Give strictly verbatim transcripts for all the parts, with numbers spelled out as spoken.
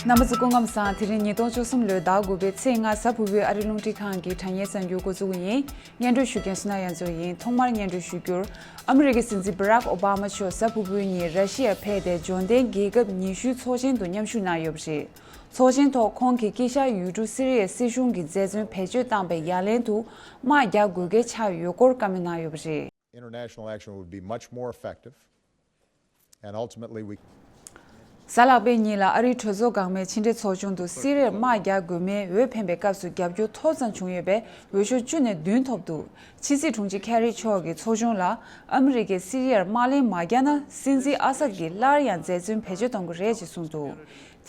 རྣམ་པ་ཚོ་སྐུ་ཁམས་བཟང་། དེ་རིང་ཉིས་སྟོང་བཅུ་གསུམ་ལོའི་ཟླ་དགུ་པའི་ཚེས་ལྔ་གཟའ་ཕུར་བུའི་ཨ་རི་རླུང་འཕྲིན་ཁང་གི་དྲ་བརྙན་གསར་འགྱུར་འགོ་འཛུགས་ཀྱི་ཡིན། སྙན་སྒྲོན་ཞུ་མཁན་སུ་ན་ཡ་མཚོ་ཡིན། ཐོག་མར་སྙན་སྒྲོན་ཞུ་རྒྱུར། ཨ་མི་རི་ཀའི་སྲིད་འཛིན་བྷ་རག་ཨོ་བྷ་མ་མཆོག་གཟའ་ཕུར་བུའི་ཉིན་ར་ཤི་ཡར་ཕེབས་ཏེ་འབྱོར་ལྡན་རྒྱལ་ཁབ་ཉི་ཤུའི་ཚོགས་ཆེན་དུ་མཉམ་ཞུགས་གནང་ཡོད་པ་རེད། ཚོགས་ཆེན་ཐོག་ཁོང་གིས་དཀྱིལ་ཤར་ཡུལ་གྲུ་སི་རི་ཡའི་སྲིད་གཞུང་གིས་འཛད་བརྩོན་བེད་སྤྱོད་བཏང་པའི་ཡ་ལན་དུ་དམག་རྒྱག་དགོས་གལ་ཆགས་ཡོད་སྐོར་བཀའ་མོལ་གནང་ཡོད་པ་རེད། International action would be much more effective, and ultimately we གཟའ་ལྷག་པའི་ཉིན་ལ་ཨ་རིའི་གྲོས་ཚོགས་འགག་མའི་ཕྱི་འབྲེལ་ཚོགས་ཆུང་དུ་སི་རི་ཡར་དམག་རྒྱག་དགོས་མིན་འོས་འཕེན་པའི་སྐབས་སུ་རྒྱབ་སྐྱོར་མཐོ་ཙམ་བྱུང་ཡོད་པས་འོས་ཤོག་བཅུ་ནས་བདུན་ཐོབ་འདུག་ཕྱི་སྲིད་དྲུང་ཆེ་ཁེ་རི་མཆོག་གིས་ཚོགས་ཆུང་ལ་ཨ་མི་རི་ཀས་སི་རི་ཡར་དམག་ལན་མ་བརྒྱབ་ན་སྲིད་འཛིན་ཨ་སད་ཀྱིས་སླར་ཡང་འཛད་བརྩོན་བེད་སྤྱོད་གཏོང་གི་རེད་ཅེས་གསུངས་འདུག་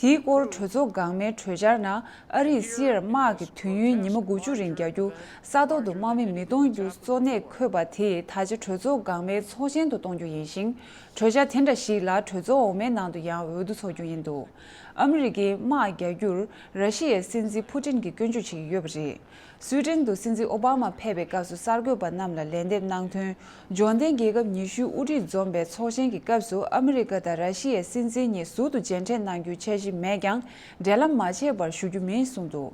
དེའི་སྐོར་གྲོས་ཚོགས་འགག་མའི་གྲོས་འཆར་ནང་ཨ་རིས་སི་རི་ཡར་དམག་གི་དུས་ཡུན་ཉི་མ་དགུ་བཅུ་རིང་རྒྱག་རྒྱུ། ས་ཐོག་ཏུ་དམག་མི་མི་གཏོང་རྒྱུ་གཙོ་གནད་འཁོད་པ་དེ་ད་ཆ་གྲོས་ཚོགས་འགག་མའི་ཚོགས་ཆེན་དུ་གཏོང་རྒྱུ་ཡིན་ཞིང་། གྲོས་འཆར་དེ་འདྲ་ཞིག་ལ་གྲོས་ཚོགས་འོག་མའི་ནང་དུ་ཡང་འོས་བསྡུ་འཚོགས་རྒྱུ་ཡིན་འདུག་ཨ་མི་རི་ཀའི་དམག་རྒྱག་རྒྱུར་ར་ཤི་ཡའི་སྲིད་འཛིན་ཕུ་ཏིན་གྱིས་སྐྱོན་བརྗོད་བྱེད་ཀྱི་ཡོད་པ་རེད། སུའི་ཏན་དུ་སྲིད་འཛིན་ཨོ་བྷ་མ་ཕེབས་པའི་སྐབས་སུ་གསར་འགོད་པ་རྣམས་ལ་ལན་འདེབས་གནང་དོན། འབྱོར་ལྡན་རྒྱལ་ཁབ་ཉི་ཤུའི་དབུ་ཁྲིད་འཛོམས་པའི་ཚོགས་ཆེན་གྱི་སྐབས་སུ་ཨ་མི་རི་ཀ་དང་ར་ཤི་ཡའི་སྲིད་འཛིན་གཉིས་ཟུར་དུ་མཇལ་འཕྲད་གནང་རྒྱུའི་འཆར་གཞི་མེད་ཀྱང་འབྲེལ་ལམ་མ་བྱས་པར་ཞུ་རྒྱུ་མིན་གསུངས་འདུག་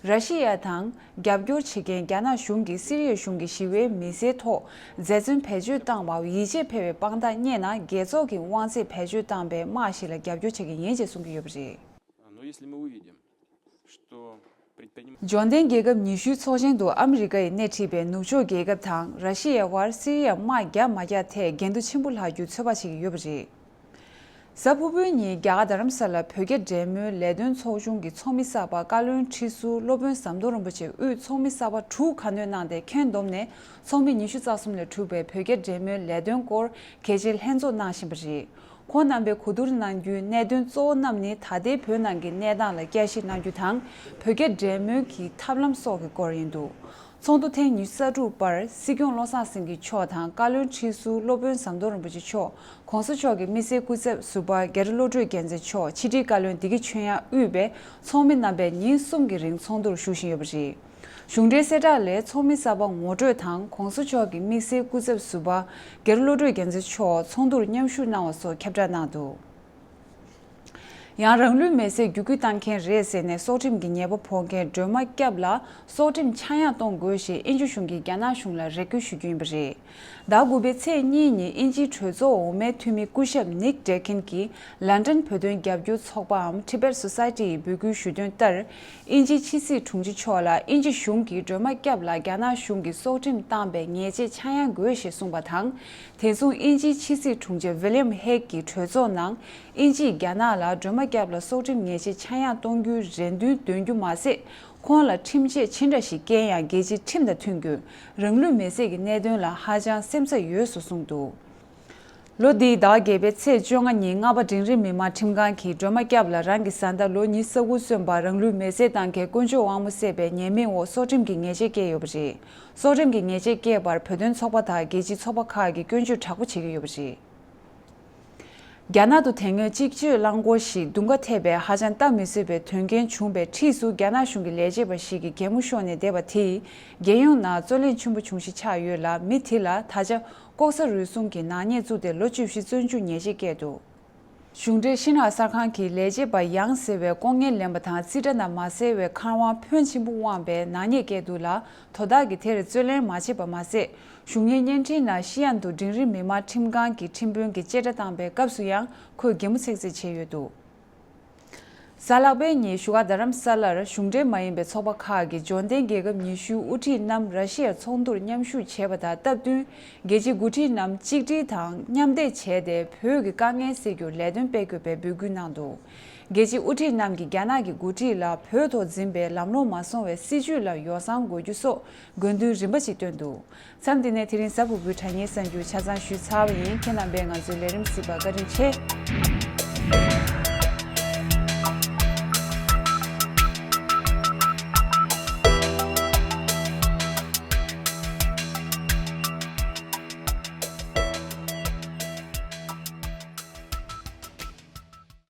ར་ཤི་ཡ་དང་རྒྱབ་སྐྱོར་བྱེད་མཁན་རྒྱ་ནག་གཞུང་གིས་སི་རི་ཡ་གཞུང་གི་ཞི་བའི་མི་སེར་ཐོག་འཛད་བརྩོན་བེད་སྤྱོད་བཏང་བར་ཡིད་ཆེས་འཕེར་བའི་དཔང་རྟགས་རྙེད་ན་རྒྱལ་ཚོགས་ཀྱི་དབང་ཚད་བེད་སྤྱོད་བཏང་པའི་དམག་ཞིག་ལ་རྒྱབ་སྐྱོར་བྱེད་ཀྱི་ཡིན་ཅེས་གསུང་གི་ཡོད་པ་རེད། Но если мы увидим, что предприним- འབྱོར་ལྡན་རྒྱལ་ཁབ་ཉི་ཤུའི་ཚོགས་ཆེན་དུ་ཨ་མི་རི་ཀ་ཡིས་སྣེ་ཁྲིད་པའི་ནུབ་ཕྱོགས་རྒྱལ་ཁབ་དང་ར་ཤི་ཡའི་དབར་སི་རི་ཡར་དམག་བརྒྱབ་མ་བརྒྱབ་ཐད་འགལ་འདུ་ཆེན་པོ་ལྷག་རྒྱུའི་ཚོད་དཔག་བྱེད་ཀྱི་ཡོད་པ་རེད། གཟའ་ཕུར་བུའི་ཉིན་རྒྱ་གར་རྡ་རམ་ས་ལར་བོད་རྒྱ་འབྲེལ་མོལ་ལས་དོན་ཚོགས་ཆུང་གི་ཚོགས་མི་གསར་པ་བཀའ་བློན་ཁྲི་ཟུར་སློབ་དཔོན་ཟམ་གདོང་རིན་པོ་ཆེ་དབུས་ཚོགས་མི་གསར་པ་དྲུག་ཁ་སྣོན་གནང་སྟེ་ཁྱོན་བསྡོམས་ནས་ཚོགས་མི་ཉི་ཤུ་རྩ་གསུམ་ལས་གྲུབ་པའི་བོད་རྒྱ་འབྲེལ་མོལ་ལས་དོན་སྐོར་གལ་ཆེའི་ལྷན་ཚོགས་གནང་བཞིན་པ་རེད། ཁོང་རྣམ་པས་གོ་བསྡུར་གནང་རྒྱུའི་གནད་དོན་གཙོ་བོ་རྣམས་ནི་ད་ལྟའི་བོད་ནང་གི་གནས་སྟངས་ལ་བསྐྱར་ཞིབ་གནང་རྒྱུ་དང་བོད་རྒྱ་འབྲེལ་མོལ་གྱི་ཐབས་ལམ་སོགས་ཀྱི་སྐོར་ཡིན་འདུག་ཚོགས་འདུ་ཐེངས་ཉི་ཤུ་རྩ་དྲུག་པར་སྲིད་སྐྱོང་བློ་བཟང་སེང་གེ་མཆོག་དང་བཀའ་བློན་ཁྲི་ཟུར་སློབ་དཔོན་ཟམ་གདོང་རིན་པོ་ཆེ་མཆོག ༸གོང་ས་མཆོག་གི་དམིགས་བསལ་སྐུ་ཚབ་ཟུར་པ་རྒྱ་རི་བློ་གྲོས་རྒྱལ་མཚན་མཆོག་ཕྱི་དྲིལ་བཀའ་བློན་བདེ་སྐྱིད་ཆོས་དབྱངས་དབུས་པའི་ཚོགས་མི་རྣམ་པས་ཉིན་གསུམ་གྱི་རིང་ཚོགས་འདུར་ཞུགས་བཞིན་ཡོད་པ་རེད། གཞུང་འབྲེལ་གསལ་བསྒྲགས་ལས་ཚོགས་མི་གསར་པ་ངོ་སྤྲོད་དང་༸གོང་ས་མཆོག་གི་དམིགས་བསལ་སྐུ་ཚབ་ཟུར་པ་རྒྱ་རི་བློ་གྲོས་རྒྱལ་མཚན་མཆོག་ཚོགས་འདུར་མཉམ་ཞུགས་གནང་བ་སོགས་ཁྱབ་བསྒྲགས་གནང་འདུག་ཡང་རང་ལུས་མེར་སྲེག་བརྒྱུད་སྐུལ་བཏང་མཁན་རེད་ཟེར་ནས་སྲོག་ཁྲིམས་ཀྱི་ཉེས་པ་ཕོག་མཁན་སྒྲོལ་མ་སྐྱབས་ལ་སྲོག་ཁྲིམས་ཆག་ཡང་གཏོང་དགོས་ཞེས་དབྱིན་ཇི་གཞུང་གིས་རྒྱ་ནག་གཞུང་ལ་རེ་སྐུལ་ཞུ་རྒྱུ་ཡིན་པ་རེད། ཟླ་དགུ་པའི་ཚེས་གཉིས་ཉིན་དབྱིན་ཇིའི་གྲོས་ཚོགས་འོག་མའི་འཐུས་མི་སྐུ་ཞབས་ནིག་ཌེ་ཁིན་གྱིས་ལན་ཌན་བོད་དོན་རྒྱབ་སྐྱོར་ཚོགས་པའམ་Tibet Society ཡིས་འབོད་སྐུལ་ཞུས་དོན་ལྟར། དབྱིན་ཇིའི་ཕྱི་སྲིད་དྲུང་ཆེ་མཆོག་ལ་དབྱིན་ཇི་གཞུང་གིས་སྒྲོལ་མ་སྐྱབས་ལ་རྒྱ་ནག་གཞུང་གིས་སྲོག་ཁྲིམས་བཏང་པའི་ཉེས་ཆད་ཆག་ཡང་དགོས་ཞེས་གསུངས་པ་དང་། དེ་མཚུངས་དབྱིན་ཇིའི་ཕྱི་སྲིད་དྲུང་ཆེ་ཝི་ལི་ཡམ་ཧེག་གིས་གྲོས་ཚོགས་ནང་དབྱིན་ཇིས་རྒྱ་ནག་ལ་སྒྲོལ་མ་སྐྱབས་ལ་སྲོག་ཁྲིམས་ཉེས་ཆད་ཆག་ཡང་གཏོང་རྒྱུའི་རེ་འདུན་འདོན་རྒྱུ་མ་ཟད། ཁོང་ལ་ཁྲིམས་ཆད་ཅི་འདྲ་ཞིག་བཀལ་ཡང་རྒྱལ་སྤྱིའི་ཁྲིམས་དང་མཐུན་དགོས། རང་ལུས་མེར་སྲེག་གི་གནད་དོན་ལ་ཧ་ཅང་སེམས་འཚབ་ཡོད་སོགས་གསུངས་འདུག་ལོ་འདིའི་ཟླ་བ་བརྒྱད་པའི་ཚེས་བཅོ་ལྔ་ཉིན་རྔ་པ་འབྲིང་རིམ་མི་དམངས་ཁྲིམས་ཁང་གིས་སྒྲོལ་མ་སྐྱབས་ལ་རང་གི་བཟའ་ཟླ་ལོ་ཉི་ཤུ་རྩ་དགུ་སོན་པ་རང་ལུས་མེར་སྲེག་བཏང་མཁན་དཀོན་མཆོག་དབང་མོ་བསད་པའི་ཉེས་མིང་འོག་སྲོག་ཁྲིམས་ཀྱི་ཉེས་ཆད་བཀལ་ཡོད་པ་རེད། སྲོག་ཁྲིམས་ཀྱི་ཉེས་ཆད་བཀལ་བར་བོད་དོན་ཚོགས་པ་དང་རྒྱལ་སྤྱིའི་ཚོགས་པ་ཁག་གིས་སྐྱོན་བརྗོད་དྲག་པོ་བྱེད་ཀྱི་ཡོད་པ་རེད། རྒྱ་ནག་ཏུ་དེ་སྔོན་གཅིག་སྤྱོད་རླངས་འཁོར་ཞིག་རྡུང་ཁ་ཐེབས་པས་ཧ་ཅང་ལྟ་མི་བཟོད་པའི་དོན་རྐྱེན་བྱུང་བའི་འཁྲིས་སུ་རྒྱ་ནག་གཞུང་གི་ལས་བྱེད་པ་ཞིག་གིས་གད་མོ་ཤོར་ནས་བསྡད་པ་དེས་རྒྱལ་ཡོངས་ནང་རྩོད་གླེང་ཆེན་པོ་བྱུང་གཞི་ཆགས་ཡོད་ལ། མི་དེ་ལ་ད་ཆ་ལྐོག་ཟ་རུལ་སུངས་ཀྱི་ནག་ཉེས་བཙུགས་ཏེ་ལོ་བཅུ་བཞི་བཙོན་འཇུག་ཉེས་ཆད་བཀལ་འདུག་གཞུང་འབྲེལ་ཤིན་ཧྭ་གསར་ཁང་གིས་ལས་བྱེད་པ་ཡང་ཟེར་བའི་ལྐོག་རྔན་ལེན་པ་དང་རྩིས་ཁྲ་རྣམས་མ་གསལ་བའི་ཁ་དབང་ཕོན་ཆེན་པོ་དབང་བའི་ནག་ཉེས་བཀལ་འདུག་ལ། དོ་བདག་གིས་དེར་རྩོད་ལེན་མ་བྱས་པ་མ་ཟད། གཞུང་གཉེར་བརྙན་འཕྲིན་ནང་ཤི་ཡན་དུ་འབྲིང་རིམ་མི་དམངས་ཁྲིམས་ཁང་གི་ཁྲིམས་དཔོན་གྱིས་བཅད་ཁྲ་བཏང་པའི་སྐབས་སུ་ཡང་ཁོས་གད་མོ་ཚེག་ཚེག་བྱས་ཡོད་འདུག་གཟའ་ལྷག་པའི་ཉིན་བཞུགས་སྒར་རྡ་རམ་ས་ལར་གཞུང་འབྲེལ་མ་ཡིན་པའི་ཚོགས་པ་ཁག་གིས་འབྱོར་ལྡན་རྒྱལ་ཁབ་ཉི་ཤུའི་དབུ་ཁྲིད་རྣམས་ར་ཤི་ཡར་ཚོགས་འདུར་མཉམ་ཞུགས་བྱས་པ་དང་སྟབས་བསྟུན། རྒྱལ་སྤྱིའི་འགོ་ཁྲིད་རྣམས་གཅིག་སྒྲིལ་དང་མཉམ་འདེགས་བྱས་ཏེ་བོད་ཀྱི་དཀའ་ངལ་སེལ་རྒྱུར་ལས་དོན་སྤེལ་དགོས་པའི་འབོད་སྐུལ་གནང་འདུག་རྒྱལ་སྤྱིའི་དབུ་ཁྲིད་རྣམས་ཀྱིས་རྒྱ་ནག་གི་འགོ་ཁྲིད་ལ་བོད་ཐོག་འཛིན་པའི་ལམ་ལྷོང་མ་སོང་བའི་སྲིད་བྱུས་ལ་ཡོ་བསྲང་དགོས་རྒྱུ་སོགས་དགོས་འདུན་རིམ་པ་ཞིག་བཏོན་འདུག་མཚམས་འདི་ནས་དེ་རིང་གཟའ་ཕུར་བུའི་དྲ་བརྙན་གསར་འགྱུར་ཆ་ཚང་ཞུས་ཚར་བ་ཡིན། ཁྱེད་རྣམ་པས་ང་ཚོའི་ལས་རིམ་གཟིགས་པར་བཀའ་དྲིན་ཆེ།